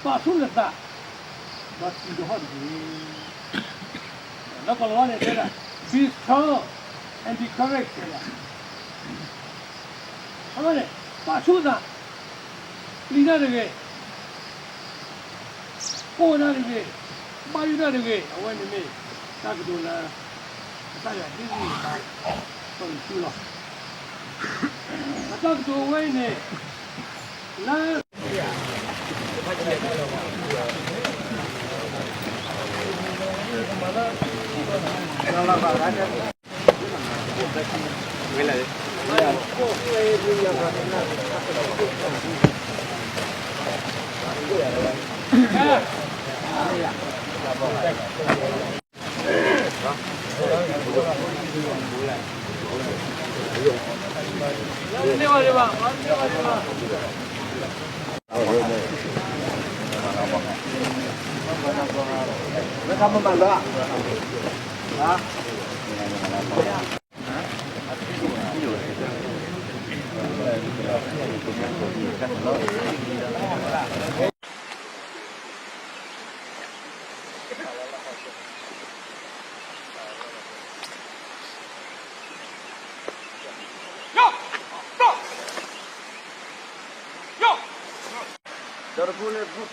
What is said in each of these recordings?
ပာ်ဆူၣ်နသး, ဒီးစံးကဟီၣ်တက့ၢ်. လၢကီၢ်လီၤဝါန့ၣ်တဲဒၣ် be strong and be courage တဲဒၣ်. အဝဲန့ၣ် ပာ်ဆူၣ်သး, ပျံၤတၢ်တဂ့ၤ, ကိၢ်တၢ်တဂ့ၤ, ဘၣ်ယိၣ်တၢ်တဂ့ၤ, အဝဲန့ၣ်မ့ၢ်တၢ်ကတိၤလၢ ကစၢ်ယွၤဒ်န့ၣ်ဘၣ် စီၤယိၤၡူလီၤ. အတၢ်ကတိၤဝဲအံၤန့ၣ် လၢ ဒီးတဖုန့ၣ် ဘြူး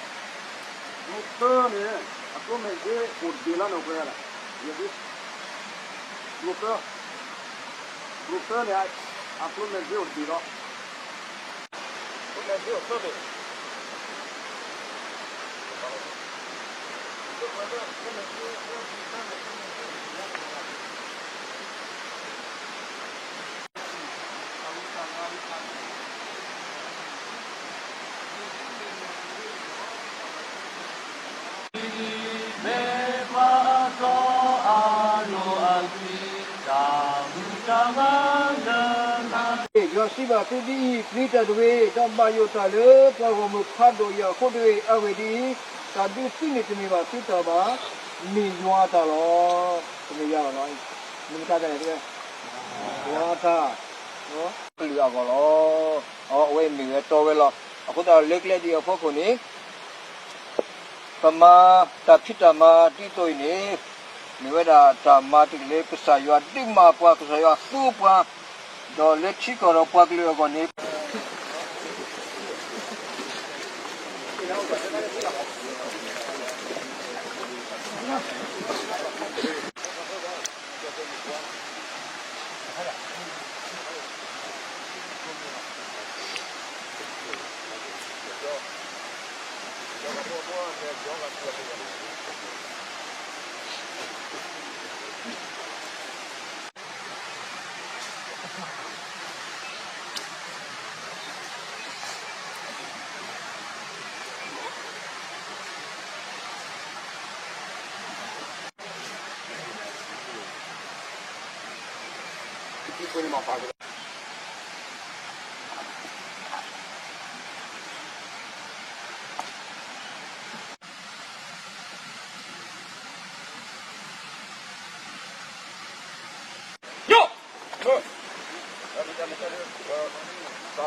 သၢန့ၣ် အကျိၣ်မဲာ်က့အိၣ်တဘ့ၣ်လီၤန့ၣ် အိၣ်ပှဲၤလီၤ. ယဲဒၣ် ဘြူးသၢ, ဘြူးသၢန့ၣ် အကျိၣ်မဲာ်က့အိၣ်တဘ့ၣ်လီၤ. ကျိၣ်မဲာ်က့အိၣ်သၢဘ့ၣ်. ယွၤစံးဘၣ်သုဒ်အံၤ, ပျံၤတၢ်တဂ့ၤ, ဒီးဘၣ်ယိၣ်တၢ်လၢပှၤဂီၢ်မုၢ်ဖးဒိၣ်အံၤအဃိတဂ့ၤ. အဂ့ၢ်ဒ်အံၤ, တၢ်ဒုးသုန့ၣ်တမ့ၢ်ဘၣ်သုတၢ်ဘၣ်, မ့ၢ်ယွၤအတၢ်လီၤ. တမ့ၢ်ယွၤအတၢ်လီၤ. မ့ၢ်မတၤတၢ်လဲၣ်, ယွၤအတၢ် ကလုာ်အဂီၢ်လီၤ. အဝဲမ့ၢ်ဝဲတီဝဲလီၤ. အဃိသတးဒီးလၢကျဲဒ်အံၤအဖီခိၣ်န့ၣ် ပမၤတၢ်ဖံးတၢ်မၤဒ်သိးအံၤန့ၣ် မ့ၢ်ဝဲဒၣ်တၢ်မၤတက့ၢ်လၢကစၢ်ယွၤဒုးမၤပှၤ, ကစၢ်ယွၤသူပှၤ, ဒီးလၢထံကီၢ်ဒီးပှၤကလုာ်အဂီၢ်န့ၣ် စးထီၣ်ပ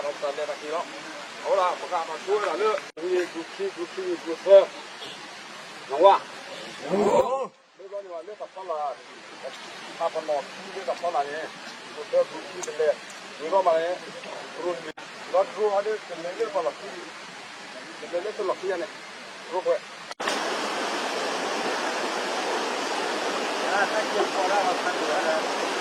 တၢ်လဲၤတၢ်က့ၤလီၤ. အဝဲဒၣ် ပကမၤဆိဝဲဒၣ်လၢ ဂုၢ်ခံ ဂုၢ်ခံ ဂုၢ်သၢ နဝါ မ့ၢ်ဘျီန့ၣ်ဘၣ်လၢတၢ်ဖီလာ် အပနီၣ်ခံလၢတၢ်ဖီလာ်န့ၣ် ဂုၢ်သၢ ဂုၢ်ခံ တလဲၤ ဂ့ၤဘီမးန့ၣ် ဒြိန့ၣ် ဒီးဒြိအီၤဒီး တလဲၤလၢပှၤလီၢ်ခံ တလဲၤလၢတလီၢ်ခံယါန့ၣ် ဒြိပှဲၤ